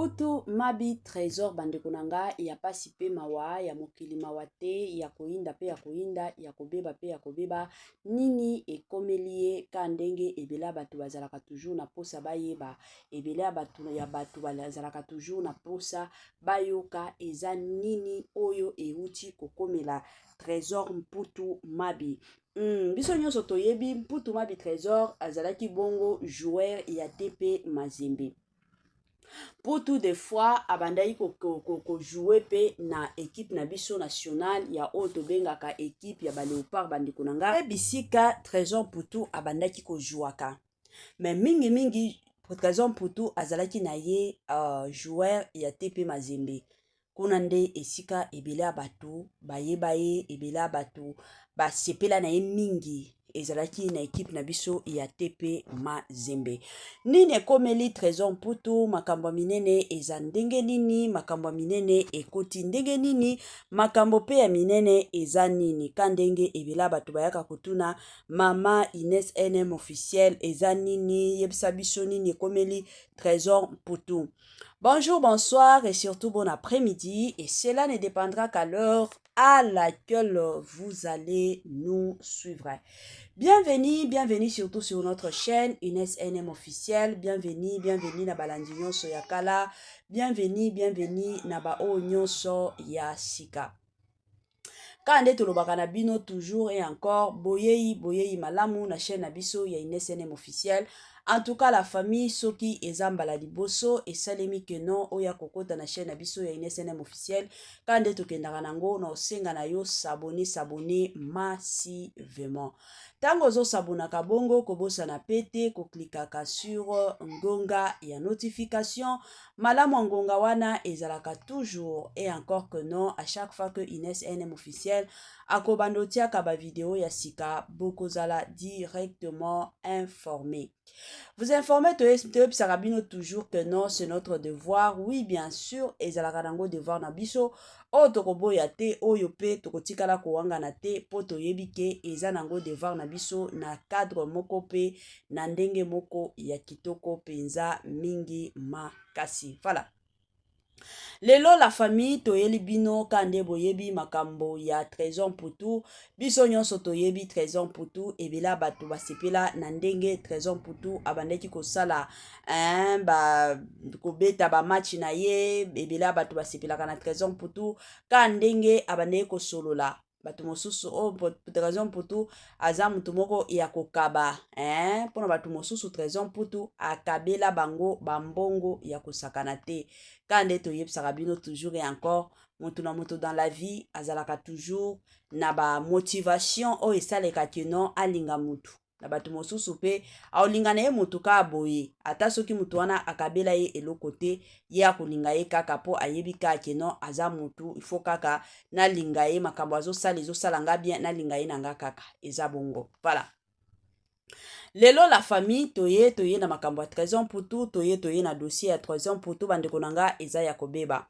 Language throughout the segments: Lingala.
Mputu Mabi Tresor bandeko na nga ya pasi pe mawa ya mokili mawa te ya koyinda pe ya koyinda ya kobeba pe ya kobeba nini ekomeli ye ka ndenge ebele ya bato bazalaka toujours na posa bayeba ebele ya bato ya bato bazalaka toujours na posa bayoka eza nini oyo euti kokomela Tresor Mputu Mabi. Biso nyonso toyebi Mputu Mabi Tresor azalaki bongo joueur ya TP Mazembe. Mputu des fois abandaki kojouer mpe na équipe na biso nationale ya oyo tobengaka équipe ya baléopard. Bandeko na nga, bisika Trésor Mputu abandaki kojouaka, mais mingimingi Trésor Mputu azalaki na ye joueur ya TP Mazembe. Kuna nde esika ebele ya bato bayeba ye, ebele ya bato basepela na ye mingi, ezalaki na ekipe na biso ya TP Mazembe. Nini ekomeli Trésor Mputu? Makambo ya minene eza ndenge nini? Makambo ya minene ekoti ndenge nini? Makambo mpe ya minene eza nini? Ka ndenge ebele ya bato bayaka kotuna mama Ines NM officiel, eza nini? Yebisa biso nini ekomeli Trésor Mputu. Bonjour, bonsoir et surtout bon après-midi. Et cela ne dépendra qu'à l'heure à laquelle vous allez nous suivre. Bienvenue, bienvenue surtout sur notre chaîne Ines NM officiel. Bienvenue, bienvenue na balandi nyonso ya kala. Bienvenue, bienvenue na ba oyo nyonso ya sika. Kaka nde tolobaka na bino toujours et encore, boyei boyei malamu na chaîne na biso ya Ines NM officiel. En tout cas, la famille, soki eza mbala liboso esalemi ke non oyo akokota na chaîne na biso ya Ines NM officiel, kaka nde tokendaka nango na osenga na yo s'abonner, s'abonner massivement. Ntango ozosabonaka bongo, kobosana pe te koklikaka sur ngonga ya notification. Malamu ya ngonga wana ezalaka toujours et encore que non, à chaque fois que Ines NM officiel akobanda otiaka bavideo ya sika, bokozala directement informé. Vous informer, toyebisaka bino toujours que non, c'est notre devoir. Oui, bien sûr, ezalaka nango devoir na biso oyo tokoboya te, oyo mpe tokotikala kowangana te, mpo toyebi ke eza nango devoir na biso na cadre moko mpe na ndenge moko ya kitoko mpenza mingi makasi. Voilà. Lelo, la famille, toyeli bino ka nde boyebi makambo ya Trésor Mputu. Biso nyonso toyebi Trésor Mputu. Ebele ya bato basepela na ndenge Trésor Mputu abandaki kosala hein, ba, kobeta bamatch na ye. Ebele ya bato basepelaka na Trésor Mputu ka ndenge abandaki kosolola. Bato mosusu oyo, Trésor Mputu aza motu moko ya kokaba, hein? Mpona bato mosusu, Trésor Mputu akabela bango bambongo ya kosakana te. Ka nde toyebisaka bino toujours et encore, motu na moto dans la vie azalaka toujours na bamotivation oyo esalekaki non alinga motu. Na bato mosusu mpe aolinga na ye motu kaka boye, ata soki motu wana akabela ye eloko te, ye akolinga ye kaka mpo ayebi kaka ke non, aza motu, il faut kaka nalinga ye, makambo azosala ezosala nga bien, nalinga ye na nga kaka, eza bongo. Voilà. Lelo, la famille, toye na makambo ya Trésor Mputu, toye na dossier ya Trésor Mputu. Bandeko na nga, eza ya kobeba.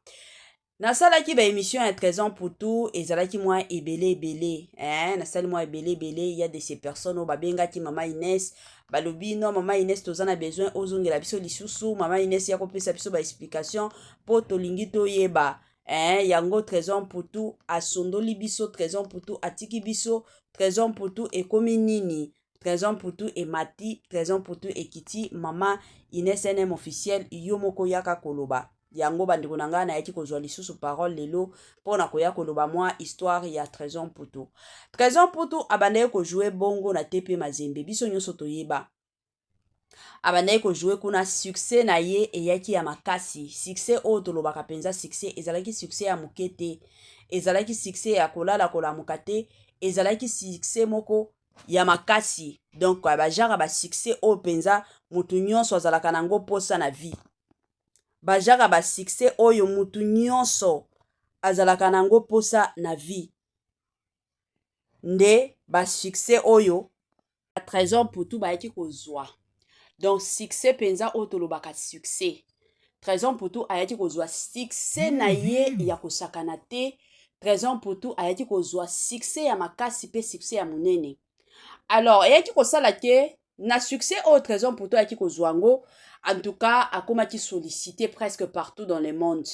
Nasalaki baémission ya Trésor Mputu, ezalaki mwa ebele ebele, eh, nasali mwa ebele ebele. Ya de ces personnes oyo babengaki mama Ines, balobi: "Non, mama Ines, toza na besoin ozongela biso lisusu. Mama Ines, ya kopesa biso baexplication mpo tolingi toyeba, eh, yango Trésor Mputu asondoli biso, Trésor Mputu atiki biso, Trésor Mputu ekomi nini, Trésor Mputu emati, Trésor Mputu ekiti. Mama Ines NM officiel, yo moko yaka koloba yango." Bandeko na ngai, nayaki kozwa lisusu parole lelo mpo na koya koloba mwa histoire ya Trésor Mputu. Trésor Mputu abandaki kojouer bongo na TP Mazembe. Biso nyonso toyeba abandaki kojouer kuna. Succès na ye eyaki ya makasi. Succès oyo tolobaka mpenza succès, ezalaki succès ya moke te, ezalaki succès ya kolala kolamuka te, ezalaki succès moko ya makasi. Donc bagenre basuccès oyo mpenza motu nyonso azalaka nango mposa na vie, bagenre basuccès oyo motu nyonso azalaka nango mposa na vie, nde basuccès oyo Trésor Mputu bayaki kozwa. Donc succès mpenza oyo tolobaka succès, Trésor Mputu ayaki kozwa succès na ye ya kosakana te. Trésor Mputu ayaki kozwa succès ya makasi mpe succès ya monene. Alors eyaki kosala ke Na succès oyo Trésor Mputu ayaki kozwa yango, en tout cas akomaki sollicité presque partout dans le monde.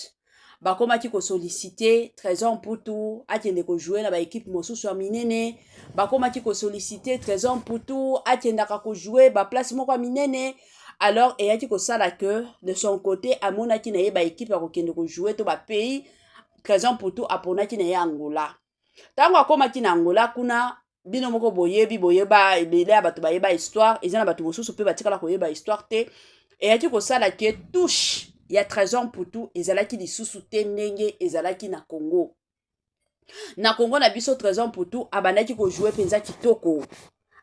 Bakomaki kosollicite Trésor Mputu akende kojouer na baéquipe mosusu ya minene. Bakomaki kosollicite Trésor Mputu akendaka kojouer baplace moko ya minene. Alors eyaki kosala que de son côté amonaki na ye baéquipe ya kokende kojouer to bapays. Trésor Mputu aponaki na ye Angola. Ntango akomaki na Angola kuna, bino moko boyebi, boyeba, ebele ya bato bayeba histoire. Eza na bato mosusu mpe batikala koyeba histoire te. Eyaki kosala ke touche ya Trésor Mputu ezalaki lisusu te ndenge ezalaki na Congo. Na Congo na biso, Trésor Mputu abandaki kojouer mpenza kitoko,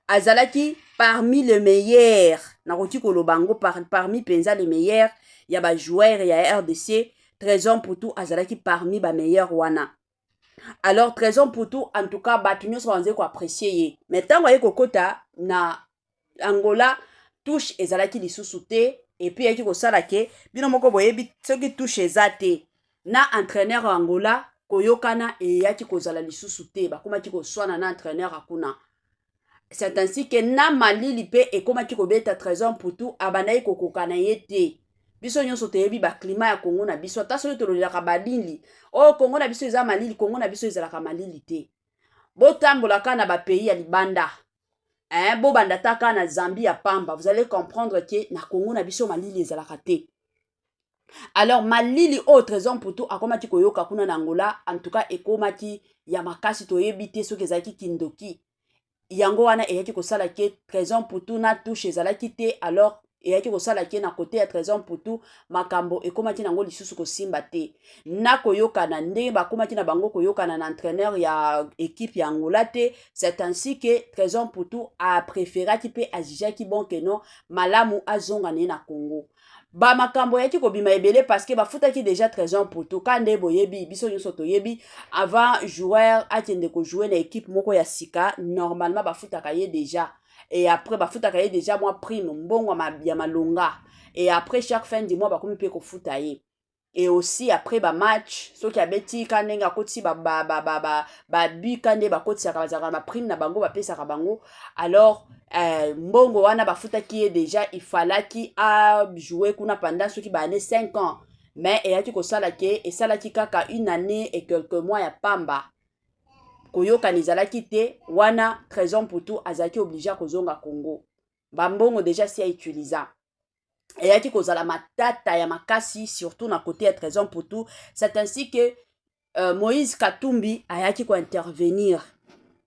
azalaki parmi le meilleur. Nakoki koloba yango parmi mpenza le meilleur ya bajoueur ya RDC. Trésor Mputu azalaki parmi bameilleur wana. Alors Trésor Mputu, en tout cas bato nyonso banzali koapprécier ye. Mais ntango aye kokɔta na Angola, touche ezalaki lisusu te. Et puis ayaki kosala ke bino moko boyebi, soki touche eza te na entraîneur ya Angola, koyokana eyaki kozala lisusu te. Bakomaki koswana na entraîneur akuna. C'est ainsi ke na malili mpe ekomaki kobeta, Trésor Mputu abandaki kokoka na ye te. Biso nyonso toyebi baclimat ya Kongo na biso. Ata soki tololelaka balili oyo, Kongo na biso eza malili, Kongo na biso ezalaka malili te. Botambolaka na bapays ya libanda, hein, bobanda taka na Zambie ya pamba, vous allez comprendre ke na Kongo na biso malili ezalaka te. Alors malili oyo Trésor Mputu akomaki koyoka kuna na Angola, en tout cas ekomaki ya makasi. Toyebi te soki ezalaki kindoki. Yango wana eyaki kosala ke Trésor Mputu na touche ezalaki te. Alors eyaki kosala ke na côté ya Trésor Mputu, makambo ekomaki nango lisusu kosimba te na koyokana ndenge bakomaki na bango koyokana na entraîneur ya équipe ya Angola te. C'est ainsi que Trésor Mputu apréféraki mpe ajugeaki bon ke non, malamu azonga na ye na Congo. Bamakambo eyaki kobima ebele parce que bafutaki déjà Trésor Mputu. Ka nde boyebi, biso nyonso toyebi, avant joueur akende kojouer na équipe moko ya sika, normalement bafutaka ye déjà. Et après bafutaka ye déjà mwa prime, mbongo ya malonga. Et après, chaque fin du mois bakomi mpe kofuta ye. Et aussi après bamatch, soki abeti ka ndenge akotisi babuts, ka nde bakotisaka, bazalaka na baprime na bango bapesaka bango. Alors mbongo wana bafutaki ye déjà, ifalaki ajouer kuna pendant soki baannée 5 ans. Mais eyaki kosala ke esalaki kaka une année et quelques mois ya pamba. Koyokana ezalaki te wana. Trésor Mputu azalaki obligé kozonga Congo. Bambongo déjà si autiliser. Eyaki kozala matata ya makasi, surtout na côté ya Trésor Mputu. C'est ainsi que Moïse Katumbi ayaki kointervenir.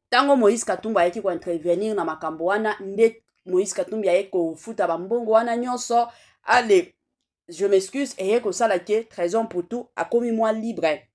Ntango Moïse Katumbi ayaki kointervenir na makambo wana, nde Moïse Katumbi ayaki kofuta bambongo wana nyonso. Ale, je m'excuse, eye kosala ke Trésor Mputu akomi mwa libre,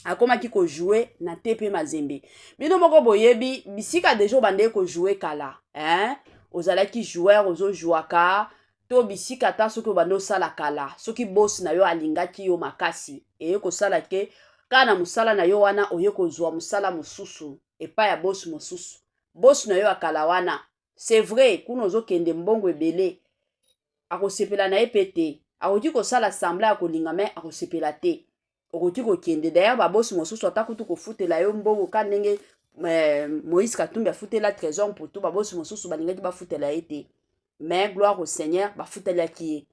akomaki kojouer na TP Mazembe. Bino moko boyebi bisika déjà obandeki kojouer kala, hein? Ozalaki joueur, ozojouaka to bisika ata soki obandi osala kala, soki boss na yo alingaki yo makasi, eye kosala ke kaka na mosala na yo wana oye kozwa mosala mosusu epai ya boss mosusu. Boss na yo ya kala wana, c'est vrai, kuna ozokende mbongo ebele, akosepela na ye mpe te. Akoki kosala semblant ya kolinga, mais akosepela te. Okoki kokende d'ailleurs, baboss mosusu ata kutu kofutela yo mbongo ka ndenge Moïse Katumbi afutela Trésor Mputu, baboss mosusu balingaki bafutela ye te. Mais gloire au Seigneur, bafutelaki ye.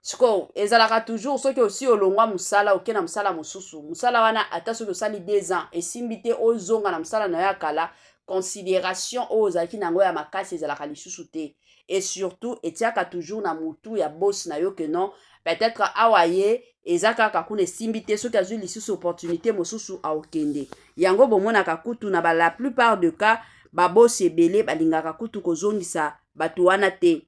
Sikoyo ezalaka toujours, soki osi olongwa mosala, oke na mosala mosusu, mosala wana ata soki osali 2 ans esimbi te, ozonga na mosala na yo ya kala, considération oyo ozalaki na yango ya makasi ezalaka lisusu te. Et surtout etiaka toujours na motu ya boss na yo ke non, peut-être awa ye eza kaka kuna esimbi te, soki azwi lisusu opportunité mosusu aokende. Yango bomonaka kutu na ba la plupart de cas, baboss ebele balingaka kutu kozongisa bato wana te.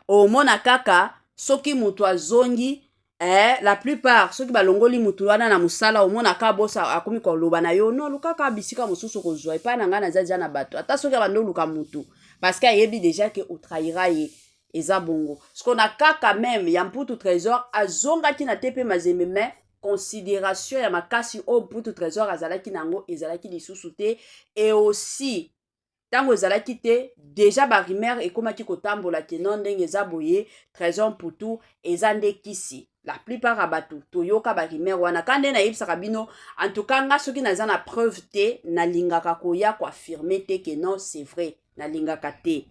Omona kaka soki moto azongi, la plupart soki balongoli motu wana na mosala, omonaka boss akomi koloba na yo: "No, lukaka bisika mosusu kozwa, epai na ngai naza deja na bato." Ata soki abandi oluka motu, parce que ayebi déjà ke otrahira ye. Eza bongo. Siko na kaka même ya Mputu Trésor, azongaki na TP Mazembe, mais considération ya makasi oyo Mputu Trésor azalaki na yango ezalaki lisusu te. Et aussi ntango ezalaki te, déjà barumeur ekomaki kotambola ke non, ndenge eza boye, Trésor Mputu eza nde kisi. La plupart ya bato toyoka barumeur wana. Ka nde nayebisaka bino, en tout cas nga soki naza na preuve te, nalingaka koya koaffirmer te ke non, c'est vrai. Nalingaka te.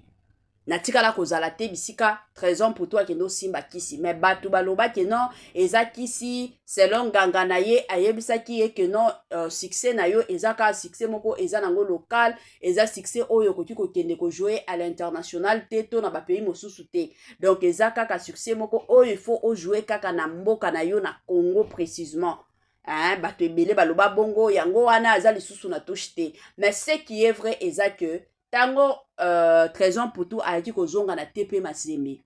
Natikala kozala te bisika Trésor Mputu akende osimba kisi, mais bato balobaki non, eza kisi selon nganga na ye ayebisaki ye ke non, succès na yo eza kaka succès moko eza nango local, eza succès oyo okoki kokende kojouer à l'international te to na bapays mosusu te. Donc eza kaka succès moko oyo il faut ojouer kaka na mboka na yo, na Congo précisement, hein. Bato ebele baloba bongo, yango wana aza lisusu na touche te. Mais ce qui est vrai eza que ntango Trésor Mputu ayaki kozonga na TP Mazembe,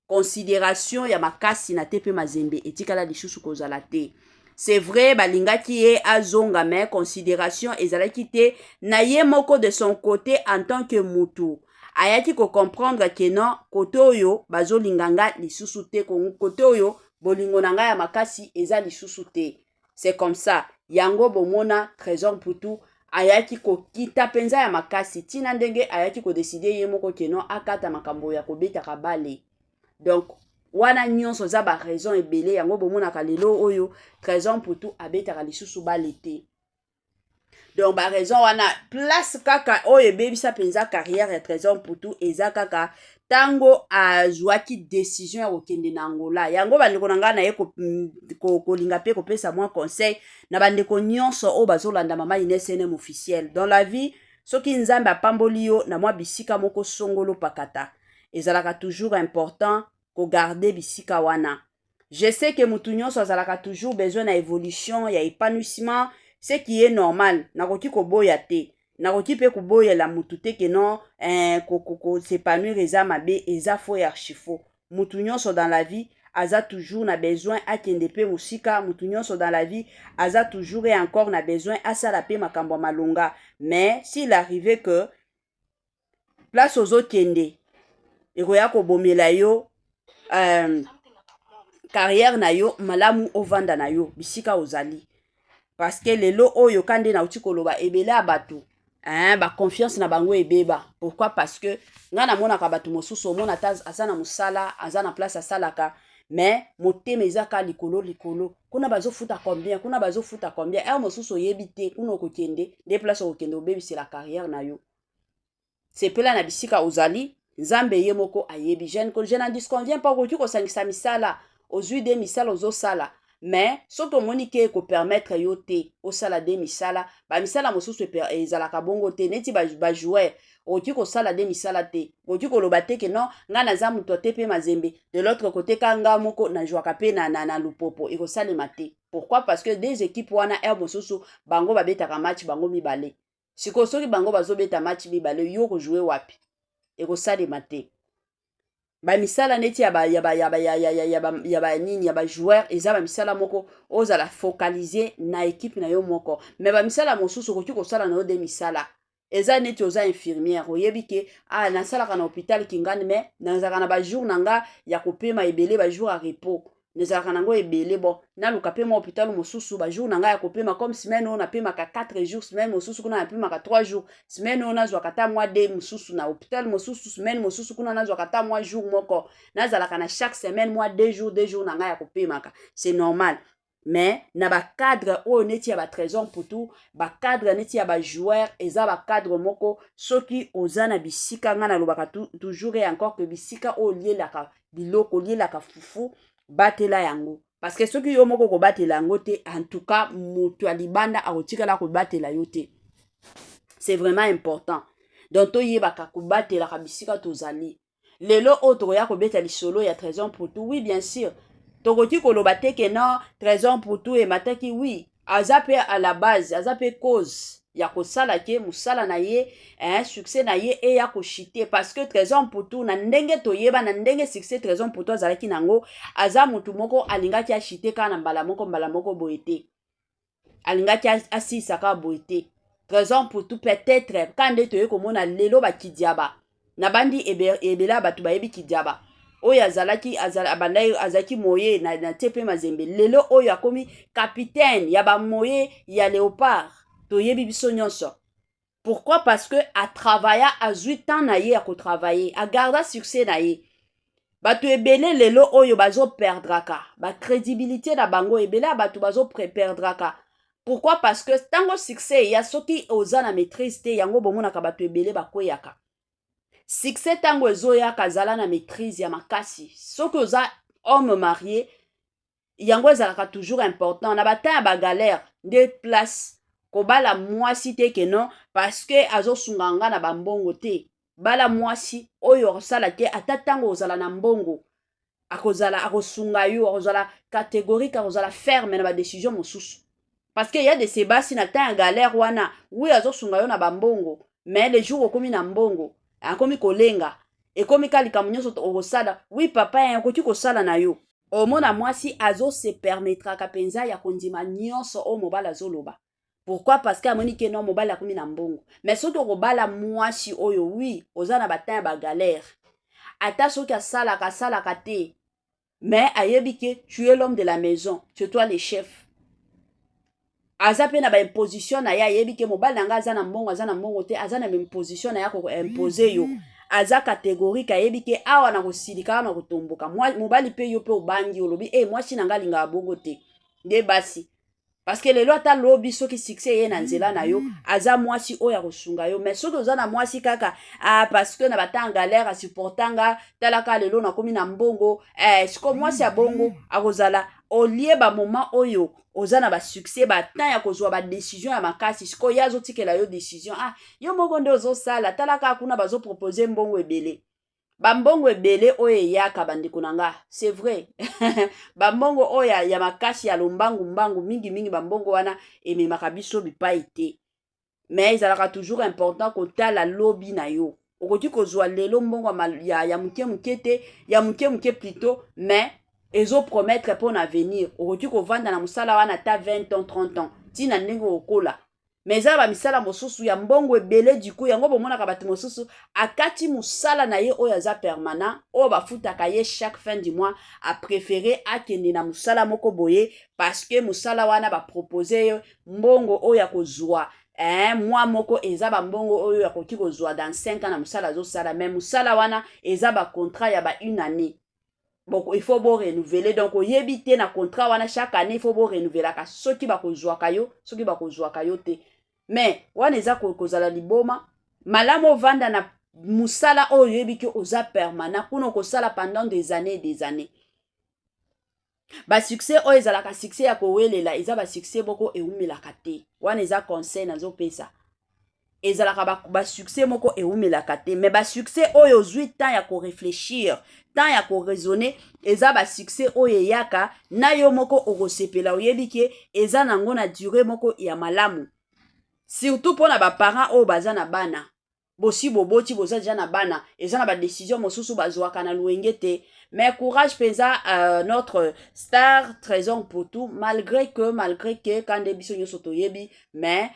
considération ya makasi na TP Mazembe etikala lisusu kozala te. C'est vrai, balingaki ye azonga, mais considération ezalaki te. Na ye moko, de son côté, en tant que mutu, ayaki kocomprendre ke non, kote oyo bazolinga nga lisusu te, kote oyo bolingo na ngai ya makasi eza lisusu te. C'est comme ça yango bomona Trésor Mputu ayaki kokita mpenza ya makasi, ntina ndenge ayaki kodécider ye moko ke non, akata makambo ya kobetaka bale. Donc wana nyonso eza baraison ebele yango bomonaka lelo oyo Trésor Mputu abetaka lisusu bale te. Donc baraison wana, place kaka oyo ebebisa mpenza carrière ya Trésor Mputu eza kaka ntango azwaki décision ya kokende na Angola. Yango bandeko na ngai, naye kolinga mpe kopesa mwa conseil na bandeko nyonso oyo bazolanda Mama Ines NM Officiel. Dans la vie, soki Nzambe apamboli yo na mwa bisika moko songolo pakata, ezalaka toujours important kogarder bisika wana. Je sais que mutu nyonso azalaka toujours besoin na évolution ya épanouissement, ce qui est normal. Nakoki koboya te, nakoki mpe koboyela mutu te ke non, kos'épanouir eza mabe, eza faux et archi-faux. Mutu nyonso dans la vie aza toujours na besoin akende mpe mosika. Mutu nyonso dans la vie aza toujours et encore na besoin asala mpe makambo ya malonga. Mais s'il arrive que place ozokende ekoya kobomela yo carrière na yo, malamu ovanda na yo bisika ozali, parce que lelo oyo ka nde nauti koloba, ebele ya bato, hein, baconfiance na bango ebeba. Pourquoi? Parce que ngai namonaka bato mosusu, omona ata aza na mosala, aza na place asalaka, mais motema eza kaka likolo likolo, kuna bazofuta combien, kuna bazofuta combien. Heure mosusu oyebi te kuna okokende nde place okokende obebisela carrière na yo. Sepela na bisika ozali, Nzambe ye moko ayebi. Je n'en disconviens pas, okoki kosangisa misala, ozwi de misala ozosala, mais soki omoni ke ekopermettre yo te osala de misala, bamisala mosusu ezalaka bongo te. Neti bajoueur, okoki kosala de misala te. Okoki koloba te ke non, ngai naza moto te mpe Mazembe, de l'autre côté ka nga moko nazwaka mpe na Lupopo, ekosalema te. Pourquoi? Parce que des équipes wana, heure mosusu bango babetaka match bango mibale. Sikoyo soki bango bazobeta match mibale, yo kojouer wapi? Ekosalema te. Bamisala neti ya banini, ya bajoueur, eza bamisala moko ozala focalisé na équipe na yo moko. Mais bamisala mosusu okoki kosala na yo de misala. Eza neti oza infirmière, oyebi ke ah, nasalaka na hôpital Kingani, mais nazalaka na bajour na nga ya kopema ebele, bajour ya repos nazalaka nango ebele. Bon, naluka mpe mwa hôpital mosusu, bajour na ngai ya kopema, comme semaine oyo napemaka 4 jours, semaine mosusu kuna napemaka 3 jours, semaine oyo nazwaka ta mwa de mosusu na hôpital mosusu, semaine mosusu kuna nazwaka ta mwa jour moko. Nazalaka na chaque semaine mwa 2 jours, 2 jours na ngai ya kopemaka, c'est normal. Mais na bacadre oyo neti ya batrésor Mputu, bacadre neti ya bajoueur, eza bacadre moko soki oza na bisika, ngai nalobaka toujours et encore ke bisika oyo olielaka biloko, olielaka fufu, batela yango, parce que soki yo moko kobatela yango te, en tout cas moto ya libanda akotikala kobatela yo te. C'est vraiment important. Donc toyebaka kobatelaka bisika tozali. Lelo oyo tokoya kobeta lisolo ya Trésor Mputu. Oui, bien sûr, tokoki koloba te ke non, Trésor Mputu emataki. Oui, aza mpe à la base, aza mpe cause ya kosala ke mosala na ye, succès na ye eya kochuter, parce que Trésor Mputu, na ndenge toyeba, na ndenge succès Trésor Mputu azalaki nango, aza motu moko alingaki achuter kaka na mbala moko, mbala moko boye te, alingaki asilisa kaka boye te. Trésor Mputu, peut-être ka nde toye komona lelo bakidiaba na bandi ebele ya bato bayebi Kidiaba oyo azalaki azalaki moye na TP Mazembe, lelo oyo akomi capitaine ya bamoye ya Léopard, toyebi biso nyonso. Pourquoi? Parce que atravailla, azwi temps na ye ya kotravailler, agarda succès na ye. Bato ebele lelo oyo bazoperdraka bacrédibilité na bango, ebele ya bato bazoperdraka. Pourquoi? Parce que ntango succès eya, soki oza na maîtrise te, yango bomonaka bato ebele bakweyaka. Succès ntango ezoyaka, zala na maîtrise ya makasi. Soki oza homme marié, yango ezalaka toujours important na batemps ya bagalère nde place kobala mwasi te ke non, parce que azosunga nga na bambongo te. Bala mwasi oyo akosala te, ata ntango ozala na mbongo, akozala, akosunga yo, akozala catégorique, akozala ferme na badécision mosusu, parce que ya de se basi na temps ya galère wana, oui, azosunga yo na bambongo, mais le jour okomi na mbongo, akomi kolenga, ekomi ka likambo nyonso okosala, oui papa, ya okoki kosala na yo. Omona mwasi azose permettraka mpenza ya kondima nyonso oyo mobali azoloba. Pourquoi? Parce que amoni ke non, mobali akomi na mbongo. Mais soki okobala mwasi oyo, oui, oza na batemps ya bagalère, ata soki asalaka, asalaka te, mais ayebi ke tu es l'homme de la maison, c'est toi le chef. Aza mpe na baimposition na ye, ayebi ke mobali na ngai aza na mbongo, aza na mbongo te, aza na baimposition na ye, akoimpose yo. Aza catégorique, ayebi ke awa na kosilika, awa na kotomboka. Mobali mpe, yo mpe obangi, olobi: "E, mwasi na ngai alingaka bongo te." Nde basi, parce que lelo ata lobi, soki succès ye na nzela na yo, aza mwasi oyo akosunga yo. Mais soki oza na mwasi kaka, ah, parce que na batemps galère asupportanga, talaka lelo nakomi na mbongo, eh, siko mwasi ya bongo akozala olie bamoment oyo oza na basuccès, batemps ya kozwa badécision ya makasi. Sikoyo ye azotikela yo décision: "Ah, yo moko nde ozosala, tala kaka kuna bazopropose mbongo ebele." Bambongo ebele oyo eyaka, bandeko na nga, c'est vrai, bambongo oyo ya makasi, ya lombangu mbangu mingimingi, bambongo wana ememaka biso bipai te. Mais ezalaka toujours important kotala lobi na yo. Okoki kozwa lelo mbongo ya moke moke te, ya moke moke plutôt, mais ezopromettre mpo na avenir. Okoki kovanda na mosala wana ata 20 ans, 30 ans, ntina ndenge okola. Mais eza na bamisala mosusu ya mbongo ebele du coup, yango bomonaka bato mosusu akati mosala na ye oyo aza permanent, oyo bafutaka ye chaque fin du mois, apréféré akende na mosala moko boye, parce que mosala wana bapropose ye mbongo oyo akozwa mwa moko, eza bambongo oyo akoki kozwa dans 5 ans na mosala azosala. Mais mosala wana eza bacontrat ya ba une année. Bon, il faut borenouveler. Donc oyebi te, na contrat wana, chaque année il faut borenouvelaka, soki bakozwaka yo, soki bakozwaka yo te. Mais wana eza kozala liboma. Malamu ovanda na mosala oyo oyebi ke oza permanent kuna, okosala pendant des années et des années. Basuccès oyo ezalaka succès ya kowelela, eza basuccès moko ewumelaka te. Wana eza conseil nazopesa. Ezalaka basuccès moko ewumelaka te. Mais basuccès oyo ozwi temps ya koréfléchir, temps ya koraisonner, eza basuccès oyo eyaka na yo moko, okosepela, oyebi ke eza nango na durée moko ya malamu. Surtout mpona baparent oyo baza na bana, bosi boboti, boza deja na bana, eza na badécision mosusu bazwaka na lwenge te. Mais courage mpenza, notre star Trésor Mputu, malgré que kande biso nyonso toyebi. Mais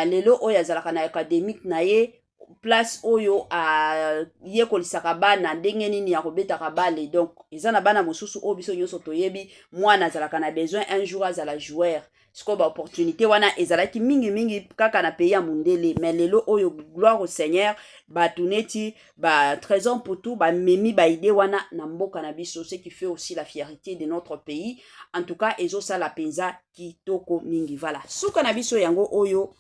lelo oyo azalaka na académique na ye, place oyo ayekolisaka bana ndenge nini ya kobetaka bale. Donc eza na bana mosusu oyo biso nyonso toyebi, mwana azalaka na besoin un jour azala joueur. Sikoyo baopportunité wana ezalaki mingimingi kaka na pays ya mondele. Mais lelo oyo, gloire au Seigneur, bato neti ba Trésor Mputu bamemi baidée wana na mboka na biso, ce qui fait aussi la fierté de notre pays. En tout cas, ezosala mpenza kitoko mingi. Voilà, suka na biso yango oyo.